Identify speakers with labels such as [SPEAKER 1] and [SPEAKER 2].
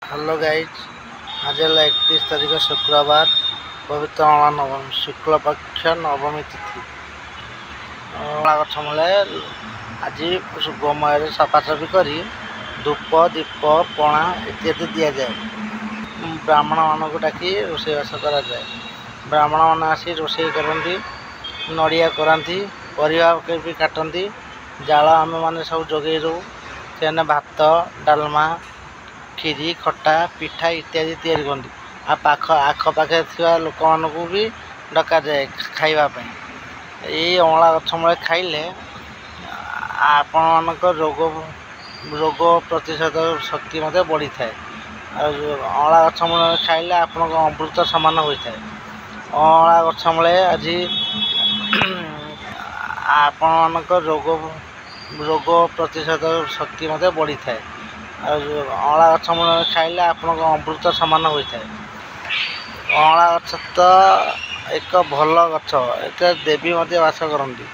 [SPEAKER 1] Hello guys, ଆଜି ହେଲା 31 ତାରିଖ ଶୁକ୍ରବାର, ପବିତ୍ର ଅଁଳା ନବମୀ, ଶୁକ୍ଳପକ୍ଷ ନବମୀ ତିଥି। ଅଁଳା ଗଛ ମୂଳେ ଆଜି ଗୋମୟରେ ସଫାସଫି କରି ଧୂପ, ଦୀପ, ପଣା ଇତ୍ୟାଦି ଦିଆଯାଏ। ବ୍ରାହ୍ମଣମାନଙ୍କୁ ଡାକି ରୋଷେଇବାସ କରାଯାଏ। ବ୍ରାହ୍ମଣମାନେ ଆସି ରୋଷେଇ କରନ୍ତି, ନଡ଼ିଆ କରନ୍ତି, ପରିବା ବି କାଟନ୍ତି। ଜାଳ ଆମେମାନେ ସବୁ ଯୋଗାଇ ଦେଉ। ସେମାନେ ଭାତ, ଡାଲମା, କ୍ଷୀରି, ଖଟା, ପିଠା ଇତ୍ୟାଦି ତିଆରି କରନ୍ତି। ଆଉ ପାଖ ଆଖପାଖରେ ଥିବା ଲୋକମାନଙ୍କୁ ବି ଡକାଯାଏ ଖାଇବା ପାଇଁ। ଏଇ ଅଁଳା ଗଛ ମୂଳେ ଖାଇଲେ ଆପଣମାନଙ୍କ ରୋଗ ପ୍ରତିଶୋଧକ ଶକ୍ତି ମଧ୍ୟ ବଢ଼ିଥାଏ। ଆଉ ଅଁଳା ଗଛ ମୂଳରେ ଖାଇଲେ ଆପଣଙ୍କ ଅମୃତ ସମାନ ହୋଇଥାଏ। ଅଁଳା ଗଛ ମୂଳେ ଆଜି ଆପଣମାନଙ୍କ ରୋଗ ପ୍ରତିଶୋଧକ ଶକ୍ତି ମଧ୍ୟ ବଢ଼ିଥାଏ। ଆଉ ଅଁଳା ଗଛ ମୂଳରେ ଖାଇଲେ ଆପଣଙ୍କ ଅମୃତ ସମାନ ହୋଇଥାଏ। ଅଁଳା ଗଛ ତ ଏକ ଭଲ ଗଛ, ଏଥିରେ ଦେବୀ ମଧ୍ୟ ବାସ କରନ୍ତି।